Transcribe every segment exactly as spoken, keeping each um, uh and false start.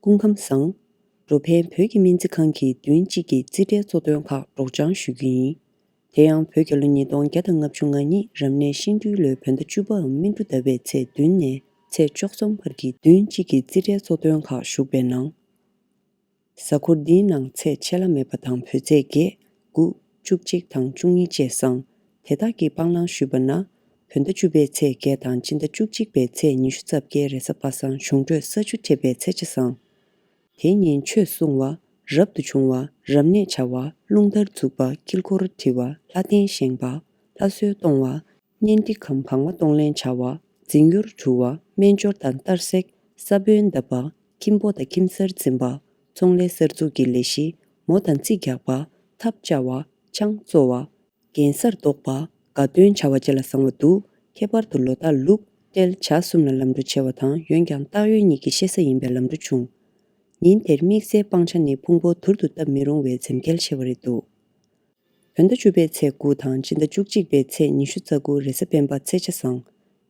སྐུ་ཁམས་བཟང་། འགྲོ་ཕན་བོད་ཀྱི་སྨན་རྩིས་ཁང་གིས་བདུན་གཅིག་གི་རྩིས་ཁྲའི་གཙོ་དོན་ཁག་སྒྲོག་སྦྱང་ཞུ་རྒྱུ་ཡིན། དེ་ཡང་བོད་རྒྱལ་ལོ་ཉིས་སྟོང་བརྒྱ་དང་ལྔ་བཅུ་ང་གཉིས་རབ་གནས་ཤིང་སྦྲུལ་ལོའི་བོད་ཟླ་བཅུ་པའམ་སྨིན་དྲུག་ཟླ་བའི་ཚེས་བདུན་ནས་ཚེས་བཅུ་གསུམ་བར་གྱི་བདུན་གཅིག་གི་རྩིས་ཁྲའི་གཙོ་དོན་ཁག་ཞུགས་པའི་ནང་། གཟའ་འཁོར་འདིའི་ནང་ཚེས་ཆད་ལྷག་མེད་པ་དང་བོད་ཚེས་བརྒྱད། དགུ། བཅུ་གཅིག་དང་བཅུ་གཉིས་བཅས་བཟང་། དེ་དག་གི་སྤང་བླང་ཞུས་པ་ན། བོད་ཟླ་བཅུ་པའི་ཚེས་བརྒྱད་དང་སྤྱི་ཟླ་བཅུ་གཅིག་པའི་ཚེས་ཉི་ཤུ་རྩ་བརྒྱད་རེས་གཟའ་པ་སངས་གཞུང་འབྲེལ་ས་ཆུ་འཕྲད་པའི་ཚེས་ཆ་བཟང་། དེ་ཉིན་ཆོས་གསུང་བ། རབ་ཏུ་བྱུང་བ། རབ་གནས་བྱ་བ། རླུང་རྟར་འཛུགས་པ། དཀྱིལ་འཁོར་བྲི་བ། ལྷ་རྟེན་བཞེངས་པ། ལྷ་གསོལ་གཏོང་བ། གཉན་སྒྲིག་གམ་བང་བ་གཏོང་ལེན་བྱ་བ། རྫིང་གཡུར་འཁྲུ་བ། སྨན་སྦྱོར་དང་གཏར་སྲེག་ས་བོན་བརྡབ་པ། ཁྱིམ་སྤོ་དང་ཁྱིམ་གསར་འཛིན་པ། ཚོང་ལས་གསར་འཛུགས་ཀྱི་ལས་གཞི། མོ་དང་རྩིས་རྒྱག་པ། ཐབ་བཅའ་བ། ཆང་བཙོ་བ། རྒན་གསར་འདོགས་པ། དགའ་སྟོན་བྱ་བ་བཅས་ལ་བཟང་བ་འདུག་ཁྱད་པར་དུ་ལོ་རྟགས་ལུག་སྤྲེལ་བྱ་གསུམ་ལ་ལམ་འགྲོ་ཆེ་བ་དང་། འོན་ཀྱང་སྟག་ཡོས་གཉིས་ཀྱི་བཤད་ས་ཡིན་པས་ལམ་འགྲོ་ཆུང་། ཉིན་དེར་དམིགས་བསལ་སྤང་བྱ་ནི་ཕུང་པོ་དུར་དུ་བཏབ་མི་རུང་བའི་འཛེམ་གེལ་ཆེ་བ་རེད་འདུག་བོད་ཟླ་བཅུ་པའི་ཚེས་དགུ་དང་སྤྱི་ཟླ་བཅུ་གཅིག་པའི་ཚེས་ཉི་ཤུ་རྩ་དགུ་རེས་གཟའ་སྤེན་པ་ཚེས་ཆ་བཟང་།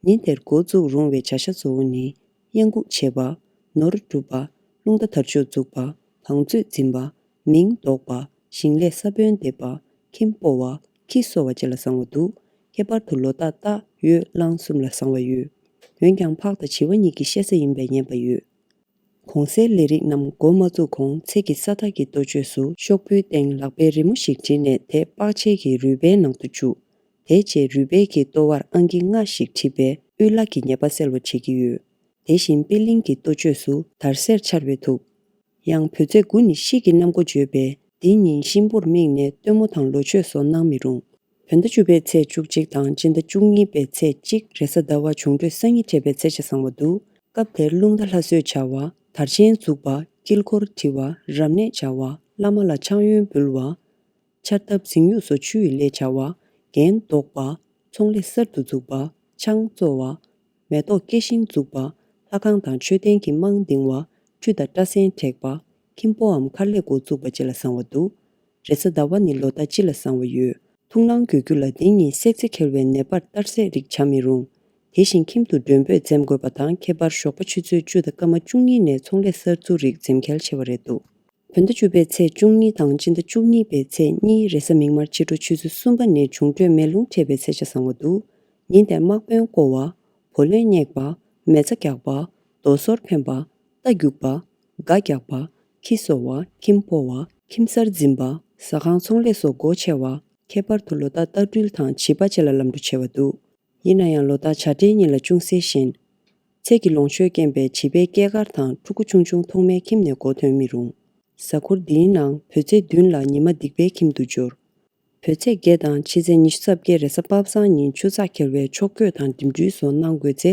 ཉིན་དེར་འགོ་བཙུགས་རུང་བའི་བྱ་བཞག་གཙོ་བོ་ནི། གཡང་འགུགས་བྱེད་པ། ནོར་སྒྲུབ་པ། རླུང་རྟ་དར་ལྕོག་འཛུགས་པ། བང་མཛོད་འཛིན་པ། མིང་འདོགས་པ། ཞིང་ལས་ས་བོན་འདེབས་པ། ཁྱིམ་སྤོ་བ། ཁྱི་གསོ་བ་བཅས་ལ་བཟང་བ་འདུག་ཁྱད་པར་དུ་ལོ་རྟགས་སྟག་ཡོས་གླང་གསུམ་ལ་བཟང་བ་ཡོད། འོན་ཀྱང་ཕག་དང་བྱི་བ་གཉིས་ཀྱི་བཤད་ས་ཡིན་པས་ཉེས་པ་ཡོད། གོང་གསལ་ལས་རིགས་རྣམས་འགོ་མ་བཙུགས་གོང་ཚེ་གི་ས་མཐའ་གི་ལྟོ་ཆས་སུ་ཤོག་བུའི་སྟེང་ལག་པའི་རི་མོ་ཞིག་བྲིས་ནས་དེ་པགས་ཆས་ཀྱི་རུས་སྦལ་ནང་དུ་བཅུག་དེ་རྗེས་རུས་སྦལ་གྱི་ལྟོ་བར་ཨང་ཀི་ལྔ་ཞིག་བྲིས་པས་དབུལ་ལག་གི་ཉེས་པ་སེལ་བར་བྱེད་ཀྱི་ཡོད། དེ་བཞིན་པད་གླིང་གི་ལྟོ་ཆས་སུ་དར་སེར་འཕྱར་བས་ཐུབ། ཡང་བོད་ཚེས་དགུ་ནི་ཤི་གི་གནམ་སྒོ་བརྗོད་པས་འདི་ཉིན་གཤིན་པོར་དམིགས་ནས་སྟོན་མོ་དང་ལོ་མཆོད་སོགས་གནང་མི་རུང་། བོད་ཟླ་བཅུ་པའི་ཚེས་བཅུ་གཅིག་དང་སྤྱི་ཟླ་བཅུ་གཉིས་པའི་ཚེས་གཅིག་རེས་གཟའ་ཟླ་བ་འབྱུང་འཕྲོད་སང་ཉིན་འཕྲད་པའི་ཚེས་ཆ་བཟང་བ་འདུག་སྐབས་དེར་རླུང་རྟ་ལྷ་གསོལ་བྱ་བ། དར་ཆེན་འཛུགས་པ། དཀྱིལ་འཁོར་བྲི་བ། རབ་གནས་བྱ་བ། བླ་མ་ལ་ཕྱག་གཡོན་འབུལ་བ། ཆར་ཐབ་རྫིང་གཡུག་སོགས་ཆུ་ཡི་ལས་བྱ་བ། རྒན་འདོགས་པ། ཚོང་ལས་གསར་དུ་འཛུགས་པ། ཆང་བཙོ་བ། མེ་ཏོག་སྐྱེ་ཤིང་འཛུགས་པ། ལྷ་ཁང་དང་མཆོད་རྟེན་གྱི་རྨང་འདིང་བ། ཁྲུས་དང་སྐྲ་སེན་བྲེག་པ། ཁྱིམ་སྤོའམ་མཁར་ལས་འགོ་བཙུགས་པ་བཅས་ལ་བཟང་བ་འདུག་རེས་གཟའ་ཟླ་བ་ནི་ལོ་རྟགས་སྤྱི་ལ་བཟང་བ་ཡོད། ཐུགས་སྣང་དགོས་རྒྱུ་ལ། འདི་ཉིན་བསྲེག་རྫས་འཁེལ་བའི་ནད་པར་གཏར་སྲེག་རིགས་བྱ་མི་རུང་། དེ་བཞིན་ཁྱིམ་དུ་མགྲོན་པོས་འཛེམ་དགོས་པ་དང་། ཁྱད་པར་ཞོགས་པ་ཆུ་ཚོད་བཅུ་དང་སྐར་མ་བཅུ་གཉིས་ནས་ཚོང་ལས་གསར་འཛུགས་རིགས་འཛེམ་གལ་ཆེ་བ་རེད་འདུག་བོད་ཟླ་བཅུ་པའི་ཚེས་བཅུ་གཉིས་དང་སྤྱི་ཟླ་བཅུ་གཉིས་པའི་ཚེས་གཉིས་རེས་གཟའ་མིག་དམར་ཕྱི་དྲོ་ཆུ་ཚོད་གསུམ་པ་ནས་འབྱུང་འཕྲོད་མེ་རླུང་འཕྲད་པའི་ཚེས་ཆ་བཟང་བ་འདུག་ཉིན་དེར་དམག་དཔོན་བསྐོ་བ། བུ་ལོན་བསྙེགས་པ། མེ་བཙའ་རྒྱག་པ། རྡོ་སོལ་འཕེན་པ། རྟ་རྒྱུག་པ། སྒ་རྒྱག་པ། ཁྱི་གསོ་བ། ཁྱིམ་སྤོ་བ། ཁྱིམ་གསར་འཛིན་པ། ཟ་ཁང་ཚོང་ལས་སོགས་སྒོ་ཕྱེ་བ། ཁྱད་པར་དུ་ལོ་རྟགས་རྟ་སྦྲུལ་དང་བྱིས་པ་བཅས་ལ་ལམ་འགྲོ་ཆེ་བ་འདུག་ཡིན་ན་ཡང་ལོ་རྟགས་བྱ་སྤྲེལ་གཉིས་ལ་ཅུང་ཟད་ཞན། ཚེ་གི་ལོངས་སྤྱོད་རྐྱེན་པས་བྱིས་པའི་སྐྱེས་སྐར་དང་ཕྲུ་གུ་ཆུང་ཆུང་ཐོག་མའི་ཁྱིམ་ནས་འགོ་ཐོན་མི་རུང་། གཟའ་འཁོར་འདིའི་ནང་བོད་ཚེས་བདུན་ལ་ཉི་མ་སྡིག་པའི་ཁྱིམ་དུ་འབྱོར། བོད་ཚེས་བརྒྱད་དང་ཕྱི་ཚེས་ཉི་ཤུ་རྩ་བརྒྱད་རེས་གཟའ་པ་སངས་ཉིན་ཆུ་ཚགས་འཁེལ་བས་ཕྱོགས་བསྐྱོད་དང་འགྲིམ་འགྲུལ་སོགས་གནང་དགོས་ཚེ།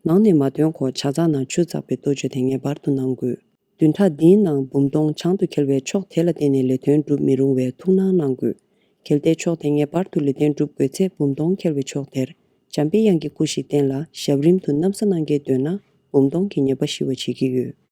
ནང་ནས་མ་ཐོན་གོང་ཇ་ཚགས་ནང་ཆུ་འཛག་པའི་ལྟོ་ཆས་དེ་ངེས་པར་དུ་གནང་དགོས། བདུན་ཕྲག་འདིའི་ནང་འབུམ་སྟོང་བྱང་དུ་འཁེལ་བས་ཕྱོགས་དེ་ལ་བརྟེན་ནས་ལས་དོན་སྒྲུབ་མི་རུང་བས་ཐུགས་སྣང་གནང་དགོས། གལ་ཏེ་ཕྱོགས་དེ་ངེས་པར་དུ་ལས་དོན་སྒྲུབ་དགོས་ཚེ་འབུམ་སྟོང་འཁེལ་བའི་ཕྱོགས་དེར་འཇམ་པའི་དབྱངས་ཀྱི་སྐུ་ཞིག་བསྟན་ལ་ཞབས་རིམ་དུ་གནམ་ས་གནང་གལ་འདོད་ན་འབུམ་སྟོང་གི་ཉེས་པ་ཞི་བར་བྱེད་ཀྱི་ཡོད།